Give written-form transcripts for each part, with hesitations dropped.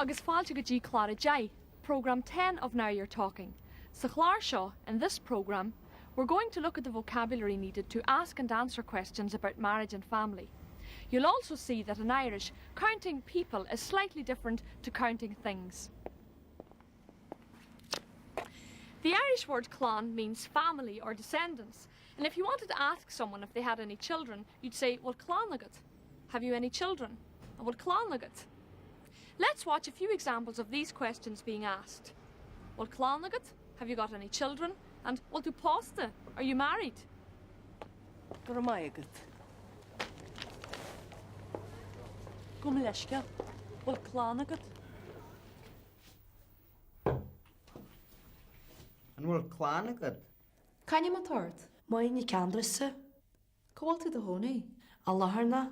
agus fáilte go dtí Clár 10, Programme 10 of Now You're Talking. Sa chlár seo, in this programme, we're going to look at the vocabulary needed to ask and answer questions about marriage and family. You'll also see that in Irish, counting people is slightly different to counting things. The Irish word clann means family or descendants, and if you wanted to ask someone if they had any children, you'd say, Bhfuil clann agat? Have you any children? An bhfuil clann agat? Let's watch a few examples of these questions being asked. Bhfuil clann agat? Have you got any children? And Bhfuil tú pósta? Are you married? Go raibh maith agat. Gabh mo leithscéal. Bhfuil clann agat? An bhfuil clann agat? C'ainm atá ort? Máire Nic Aindreasa. Cá bhfuil tú i do chónaí? I Latharna.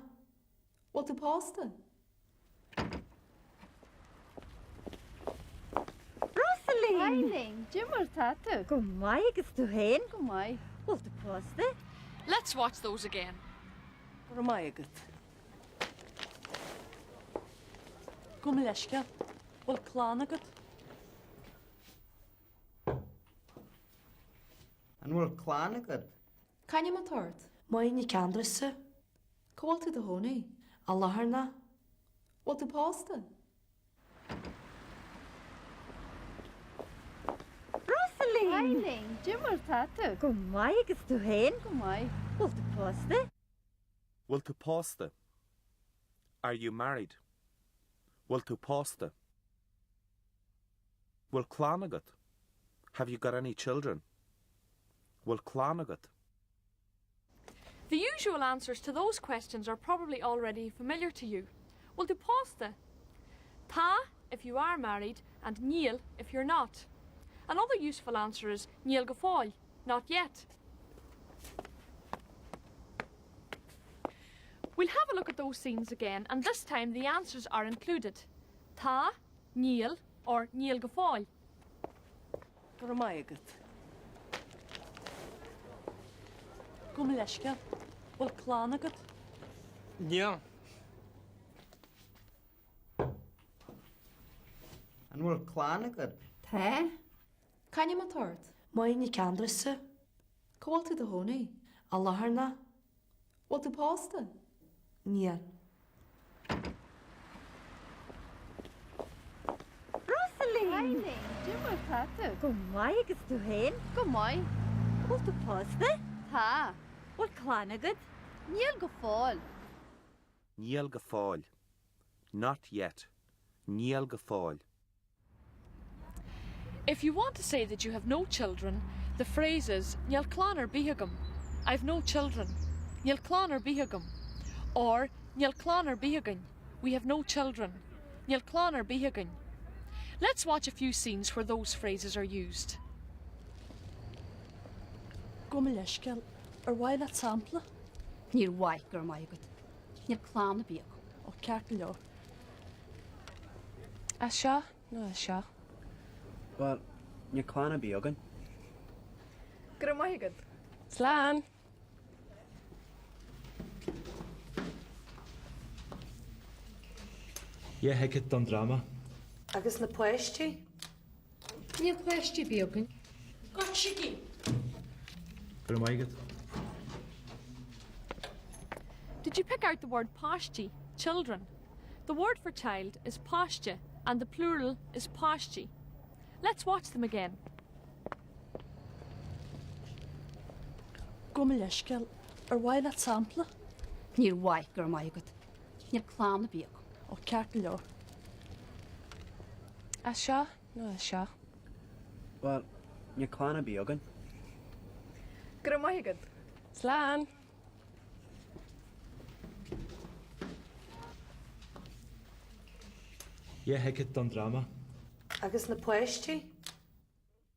Bhfuil tú pósta? Rosaleen! Haigh linn, cad é mar atá tú? Go maith agus tú féin? Go maith. Bhfuil tú pósta? Let's watch those again. Go raibh maith agat. Gabh mo leithscéal. Bhfuil clann agat? An bhfuil clann agat? C'ainm atá ort? Máire Nic Aindreasa. Cá bhfuil tú i do chónaí? I Latharna. Bhfuil tú pósta? Rosaleen! Haigh linn, cad é mar atá tú? Go maith agus tú féin? Go maith. Bhfuil tú pósta? Bhfuil tú pósta? Are you married? Bhfuil tú pósta? Bhfuil clann agat? Have you got any children? Bhfuil clann agat? The usual answers to those questions are probably already familiar to you. Bhfuil tú pósta? Tá, if you are married, and Níl, if you're not. Another useful answer is Níl go fóill, not yet. We'll have a look at those scenes again, and this time the answers are included. Tá, Níl, or Níl go fóill. Go raibh maith agat. Gabh mo leithscéal. Bhfuil clann agat? Níl. An bhfuil clann agat? Tá. C'ainm atá ort? Máire Nic Aindreasa. Cá bhfuil tú i do chónaí? I Latharna. Bhfuil tú pósta? Níl. Rosaleen! Haigh linn, cad é mar atá tú? Go maith agus tú féin? Go maith. Bhfuil tú pósta? Tá. Bhfuil clann agat? Níl go fóill. Níl go fóill. Not yet. Níl go fóill. If you want to say that you have no children, the phrase is Níl clann ar bith agam. I've no children. Níl clann ar bith agam. Or Níl clann ar bith againn. We have no children. Níl clann ar bith againn. Let's watch a few scenes where those phrases are used. Gabh mo leithscéal. Ar mhaith leat sampla? Níor mhaith, go raibh maith agat. Níl clann ar bith agam. Ó, ceart go leor. As seo nó as seo? Bhuel, níl clann ar bith againn. Go raibh maith agat. Slán! Dhá thicéad don dráma. Agus na páistí? Níl páistí ar bith againn. Goitsigí! Go raibh maith agat. Did you pick out the word páistí, children? The word for child is páiste and the plural is páistí. Let's watch them again. Gabh mo leithscéal. Ar mhaith leat sampla? Níor mhaith, go raibh maith agat. Níl clann ar bith agam. Ó, ceart go leor. As seo nó as seo? Bhuel, níl clann ar bith againn. Go raibh maith agat. Slán! Dhá thicéad don dráma. Agus na páistí?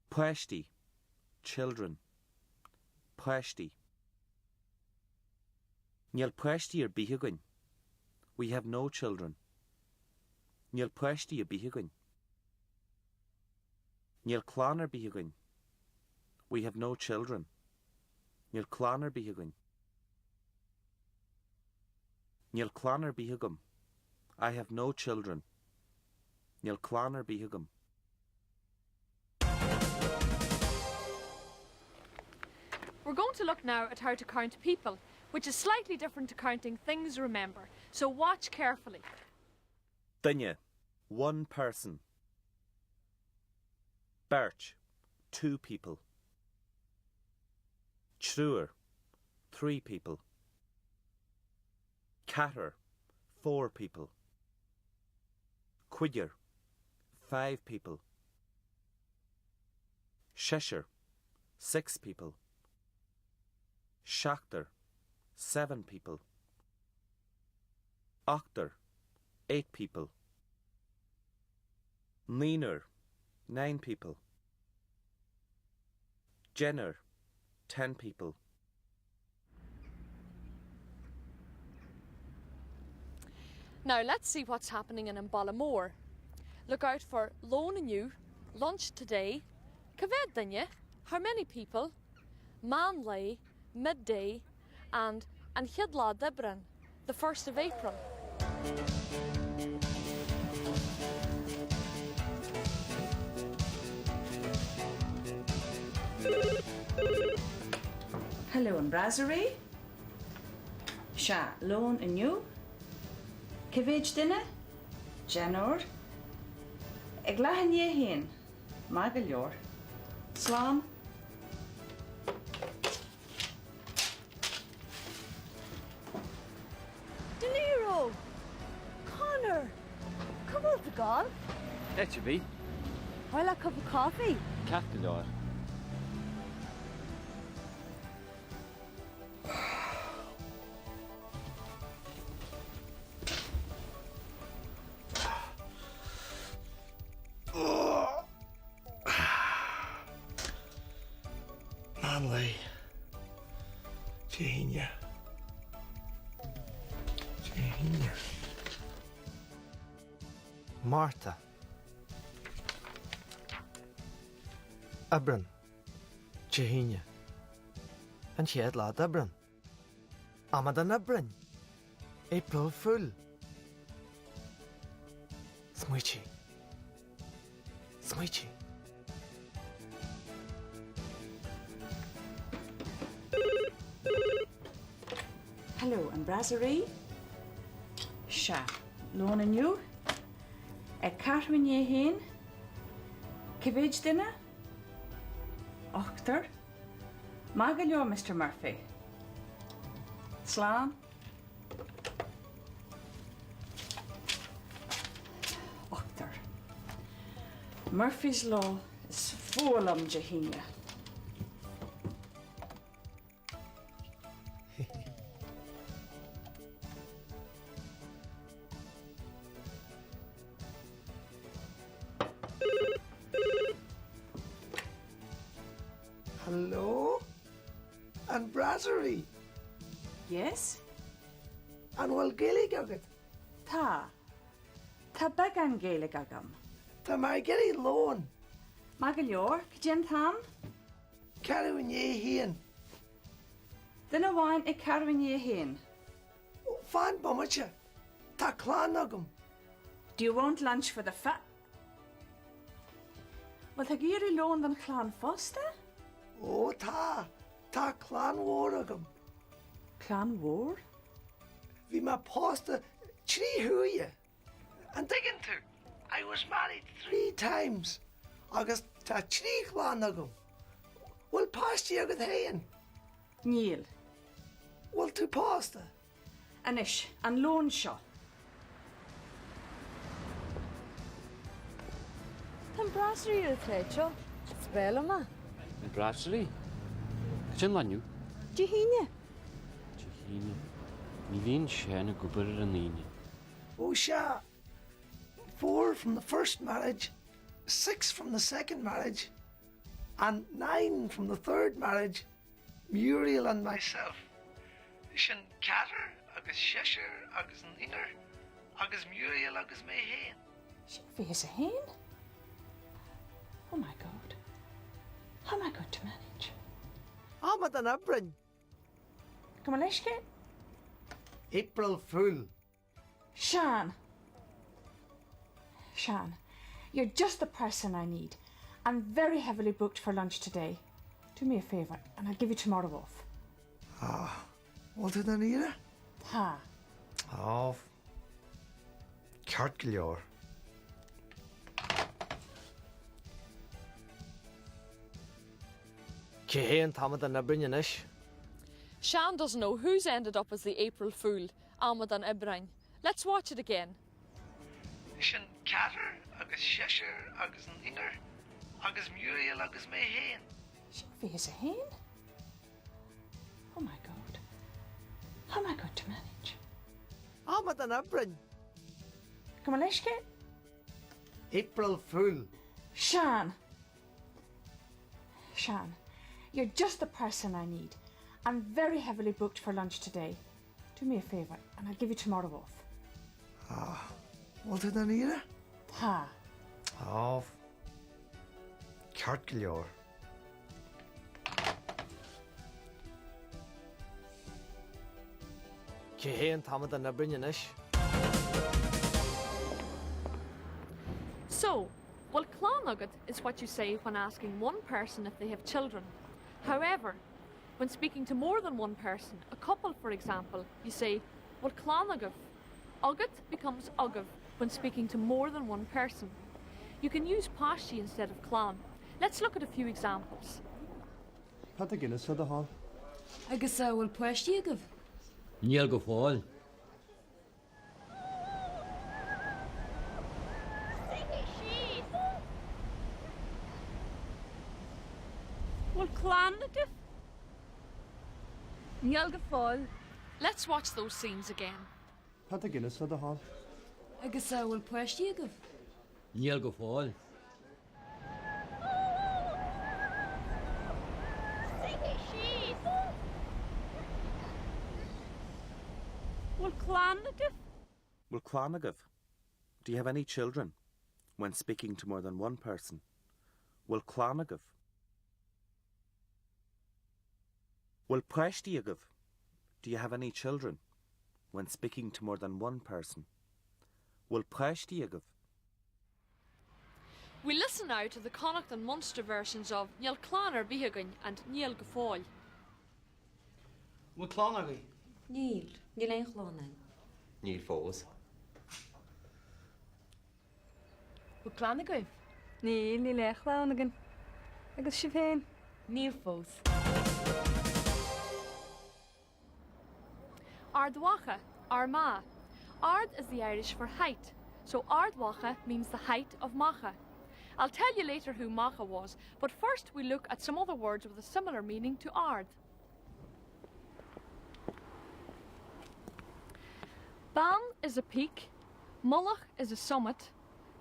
Páistí, children. Páistí. Níl páistí ar bith againn. We have no children. Níl páistí ar bith againn. Níl clann ar bith againn. We have no children. Níl clann ar bith againn. Níl clann ar bith agam. I have no children. Níl clann ar bith agam. We're going to look now at how to count people, which is slightly different to counting things remember, so watch carefully. Duine, one person. Beirt, two people. Triúr, 3 people. Ceathrar, 4 people. Cúigear, 5 people. Seisear, 6 people. Seachtar, 7 people. Ochtar, 8 people. Naonúr, 9 people. Deichniúr, 10 people. Now let's see what's happening in An Baile Mór. Look out for lón inniu, lunch today, Cá mhéad duine, how many people, meán lae, midday, and an chéad lá d'Aibreán, the 1st of April. Hello, an Brasserie? Sea, lón inniu? Cá mhéad duine? Deichniúr? Ag leath i ndiaidh a haon? Maith go leor. Slán. De Niro! Conor! Cá bhfuil tú ag gabháil? Áit ar bith. Ar mhaith leat cup of coffee? Ceart go leor. Meán lae. Dé hAoine. Dé hAoine. Márta. Aibreán. Dé hAoine. An chéad lá d'Aibreán. Amadán Aibreáin! April Fool! Smaoitigh. Smaoitigh. Hello, an Brasserie? Sea, lón inniu? Ag ceathrú i ndiaidh a haon? Cá mhéad duine? Ochtar? Maith go leor, Mister Murphy. Slán. Ochtar. Murphy's Law, is fuath liom Dé hAoine. Hello? An Brasserie? Yes? An bhfuil Gaeilge agat? Tá. Tá beagán Gaeilge agam. Tá mé ag iarraidh lón. Maith go leor, cad é an t-am? Ceathrú i ndiaidh a haon. Duine amháin ag ceathrú i ndiaidh a haon. Fan bomaite, tá clann agam. Do you want lunch for the fa. Bhfuil tú ag iarraidh lón don chlann fosta? Ó tá, tá clann mhór agam. Clann mhór? Bhí mé pósta trí huaire. An dtuigeann tú? I was married three times agus tá trí chlann agam. Bhfuil páistí agat féin? Níl. Bhfuil tú pósta? Anois, an lón seo. Tá an Brasserie ar an tsráid seo. Is breá liom é. An Brasserie? Cad é an lá inniu? Dé hAoine. Dé hAoine. Ní bhíonn Seán ag obair ar an Aoine. Ó sea, four from the first marriage, six from the second marriage, and nine from the third marriage, Muriel and myself. Sin ceathrar agus seisear agus naonúr agus Muriel agus mé féin. Sin 21? Oh my God. How am I going to manage? Amadán Aibreáin. Gabh mo leithscéal. April Fool. Seán. Seán. You're just the person I need. I'm very heavily booked for lunch today. Do me a favor and I'll give you tomorrow off. Ah, bhfuil tú dáiríre? Tá. Á, ceart go leor. Cé hé an t-amadán Aibreáin anois? Seán doesn't know who's ended up as the April Fool, Amadán Aibreáin. Let's watch it again. Sin ceathrar agus seisear agus naonúr agus Muriel agus mé féin. Sin 21? Oh my God. How am I going to manage? Amadán Aibreáin! Gabh mo leithscéal. April Fool! Seán! Seán, you're just the person I need. I'm very heavily booked for lunch today. Do me a favour and I'll give you tomorrow off. Ah, bhfuil tú dáiríre? Tá. Á, ceart go leor. Cé hé an t-amadán Aibreáin anois? So, bhfuil clann agat is what you say when asking one person if they have children. However, when speaking to more than one person, a couple for example, you say, bhfuil clann agaibh. Agat becomes agaibh when speaking to more than one person. You can use páistí instead of clann. Let's look at a few examples. Pionta Guinness le do thoil. Agus an bhfuil páistí agaibh? Níl go fóill. Bhfuil clann agaibh? Níl go fóill. Let's watch those scenes again. Pionta Guinness le do thoil. Agus an bhfuil páistí agaibh? Níl go fóill. Bhfuil clann agaibh? Bhfuil clann agaibh? Do you have any children? When speaking to more than one person. Bhfuil clann agaibh? Bhfuil páistí agaibh? Do you have any children? When speaking to more than one person. Bhfuil páistí agaibh? We listen now to the Connacht and Munster versions of Níl clann ar bith againn and Níl go fóill. Bhfuil clann agaibh? Níl, níl aon chlann againn. Níl fós. Bhfuil clann agaibh? Níl, níl aon chlann againn. Agus sibh féin? Níl fós. Ard Mhacha, Armagh. Ard is the Irish for height, so Ard Mhacha means the height of Macha. I'll tell you later who Macha was, but first we look at some other words with a similar meaning to Ard. Ban is a peak, Mullach is a summit,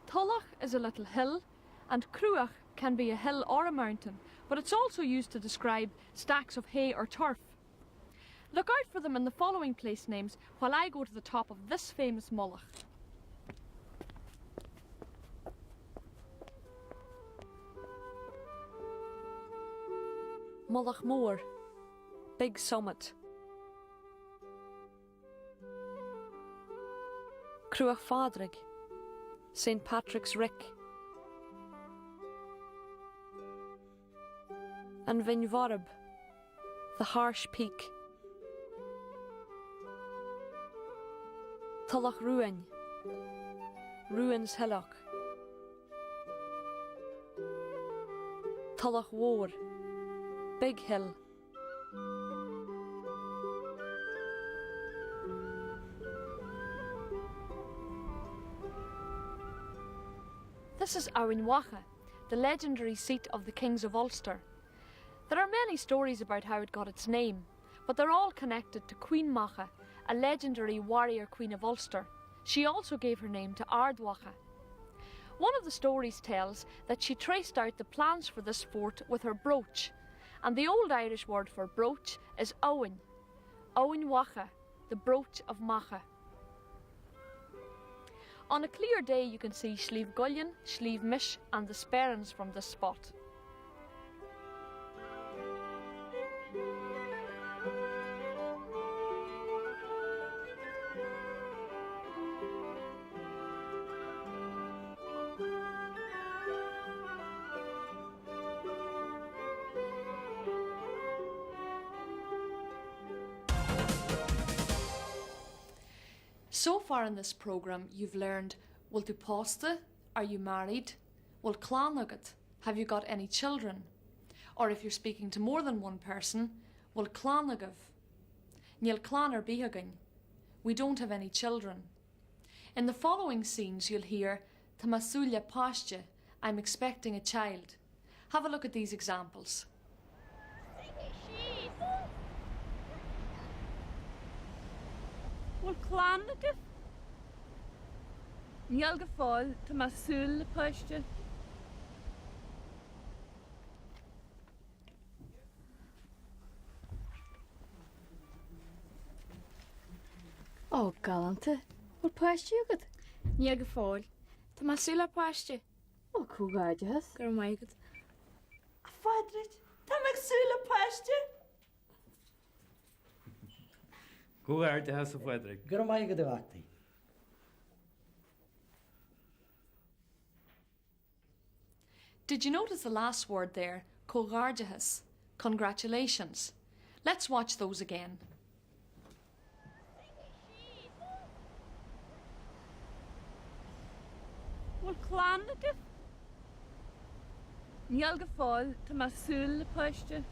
Tulach is a little hill, and Cruach can be a hill or a mountain, but it's also used to describe stacks of hay or turf. Look out for them in the following place names while I go to the top of this famous mullach. Mullach Mór, Big Summit. Cruach Phádraig, St Patrick's Rick. An Bhinn Bhorb, The Harsh Peak. Tulach Ruain, Ruan's Hillock. Tulach Mhór, Big Hill. This is Eamhain Mhacha, the legendary seat of the kings of Ulster. There are many stories about how it got its name, but they're all connected to Queen Macha, a legendary warrior queen of Ulster. She also gave her name to Ard Mhacha. One of the stories tells that she traced out the plans for this fort with her brooch, and the old Irish word for brooch is Owen. Eamhain Mhacha, the brooch of Macha. On a clear day you can see Slieve Gullion, Slieve Mish and the Sperrins from this spot. So far in this programme you've learned bhfuil tú pósta, are you married? Bhfuil clann agat, have you got any children? Or if you're speaking to more than one person, bhfuil clann agaibh? Níl clann ar bith againn. We don't have any children. In the following scenes you'll hear Tá mé ag súil le páiste, I'm expecting a child. Have a look at these examples. Bhfuil clann agaibh? Níl go fóill, tá mé ag súil le páiste. Ó, galánta. Bhfuil páistí agat? Níl go fóill. Tá mé ag súil le páiste. Ó, comhghairdeachas. Go raibh maith agat. A Phádraig, tá mé ag súil le páiste! Comhghairdeachas a Phádraig. Go raibh maith agat a Mhattie. Did you notice the last word there, comhghairdeachas, congratulations? Let's watch those again. Bhfuil clann agaibh? Níl go fóill, tá mé ag súil le páiste.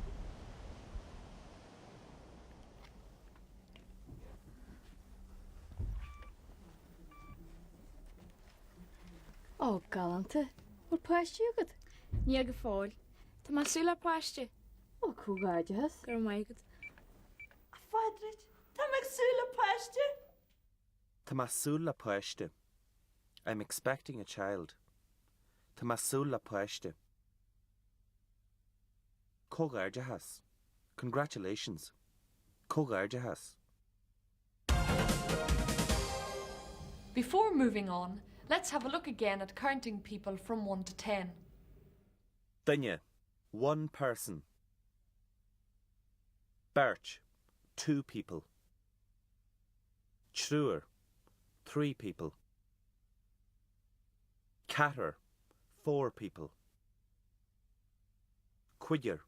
Ó, galánta. Bhfuil páistí agat? Níl go fóill. Tá mé ag súil le páiste. Ó, comhghairdeachas. Go raibh maith agat. A Phádraig, tá mé ag súil le páiste! Tá mé ag súil le páiste. I'm expecting a child. Tá mé ag súil le páiste. Comhghairdeachas. Congratulations. Comhghairdeachas. Before moving on, let's have a look again at counting people from 1 to 10. Duine, one person. Beirt, two people. Triúr, three people. Ceathrar, four people. Cúigear,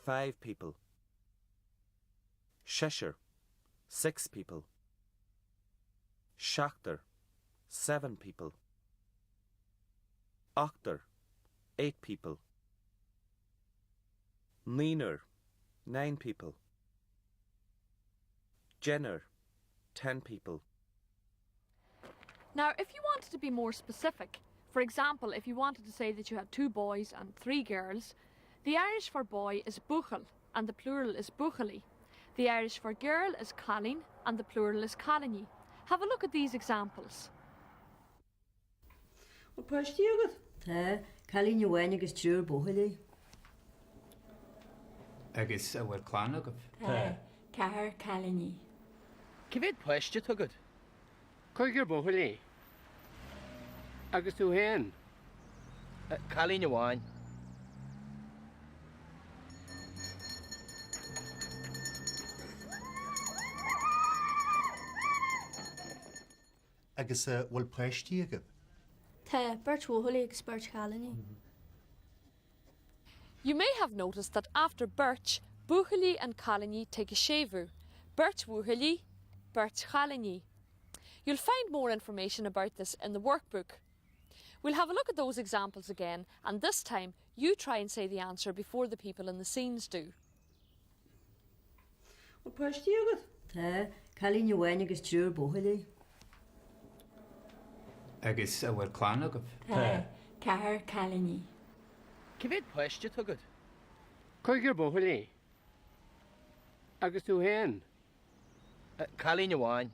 five people. Seisear, six people. Seachtar, seven people. Ochtar, eight people. Naonúr, nine people. Deichniúr, ten people. Now, if you wanted to be more specific, for example, if you wanted to say that you had two boys and three girls, the Irish for boy is buachaill and the plural is buachaillí. The Irish for girl is cailín and the plural is cailíní. Have a look at these examples. Bhfuil páistí agat? Tá, cailín amháin agus triúr buachaillí. Agus an bhfuil clann agaibh? Tá, ceathrar cailíní. Cé mhéad páiste atá agat? Cúigear buachaillí. Agus tú féin? Cailín amháin. Agus an bhfuil páistí agaibh? Tá, beirt bhuachaillí agus beirt chailíní. You may have noticed that after beirt, buachaillí and cailíní take a séimhiú, beirt bhuachaillí, beirt chailíní. You'll find more information about this in the workbook. We'll have a look at those examples again and this time you try and say the answer before the people in the scenes do. Bhfuil páistí agat? Tá, cailín amháin agus triúr buachaillí. Agus an bhfuil clann agaibh? Tá, ceathrar cailíní. Cé mhéad páiste atá agat? Cúigear buachaillí. Agus tú féin? Cailín amháin.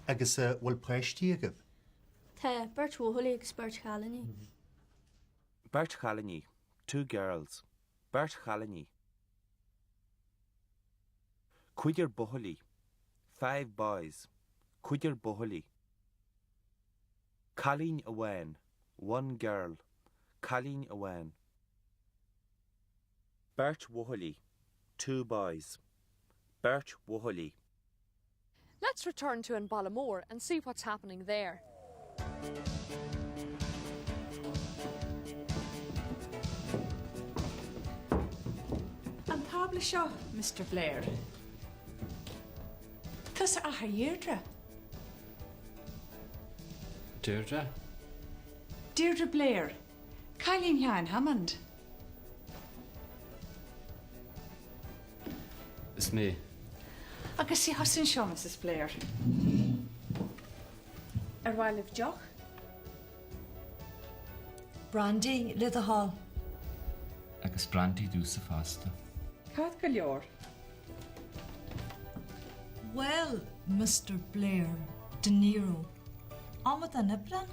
Agus an bhfuil páistí agaibh? Tá, beirt bhuachaillí agus beirt chailíní. Beirt chailíní, two girls. Beirt chailíní. Cúigear buachaillí, five boys. Cúigear buachaillí. Cailín amháin, one girl. Cailín amháin. Beirt bhuachaillí, two boys. Beirt bhuachaillí. Let's return to An Baile Mór and see what's happening there. tábla seo, Mister Blair? Tusa athair Dheirdre. Deirdre? Deirdre Blair, cailín Sheáin Hammond. Is mé. Agus suigh thusa anseo, Mrs Blair. Ar mhaith libh deoch? Brandy, le do thoil. Agus brandy domhsa fosta. Ceart go leor. Bhuel, Mister Blair, De Niro, am don oileán?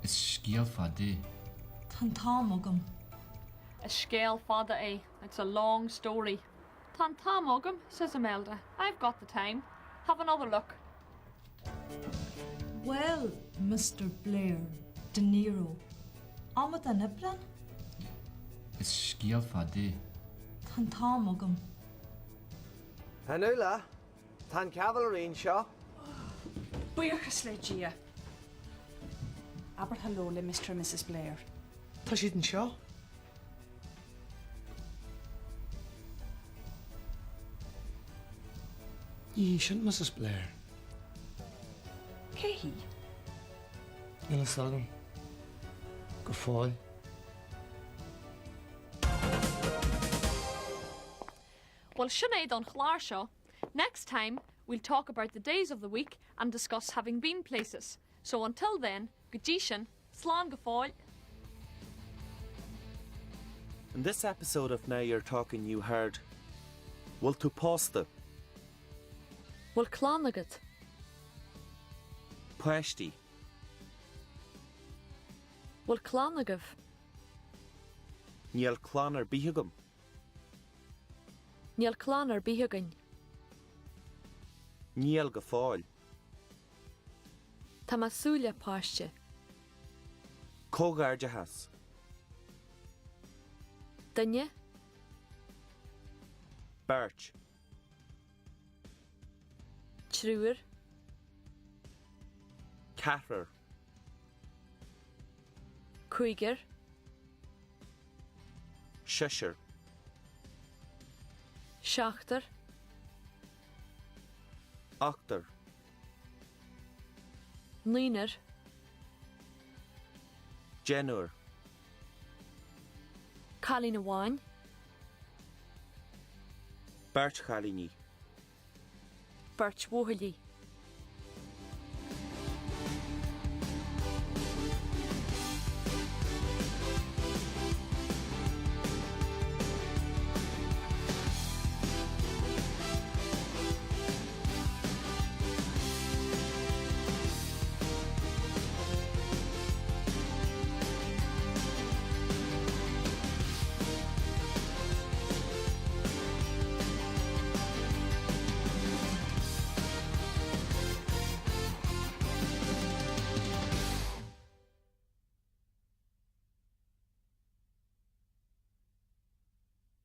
Is scéal fada é. Tá an t-am agam. Is scéal fada é. It's a long story. Tá an t-am agam, says Imelda. I've got the time. Have another look. Bhuel, Mister Blair, De Niro, am don oileán? Is scéal fada é. Tá an t-am agam. A Nuala, tá an cavalry anseo. Buíochas le Dia. Abair hello le Mr and Mrs Blair. Tá siad anseo. Ní hí sin Mrs Blair. Cé hí? Níl a fhios agam. Go fóill. Bhuel sin é don chlár seo. Next time we'll talk about the days of the week and discuss having been places. So until then, go dtí sin, slán go fóill! In this episode of Now You're Talking you heard, Bhfuil tú pósta? Bhfuil clann agat? Páistí. Bhfuil clann agaibh? Níl clann ar bith agam. Níl clann ar bith againn. Níl go fóill. Tá mé ag súil le páiste. Comhghairdeachas. Duine. Beirt. Triúr. Ceathrar. Cúigear. Seisear. Seachtar. Ochtar. Naonúr. Deichniúr. Cailín amháin. Beirt chailíní. Beirt bhuachaillí.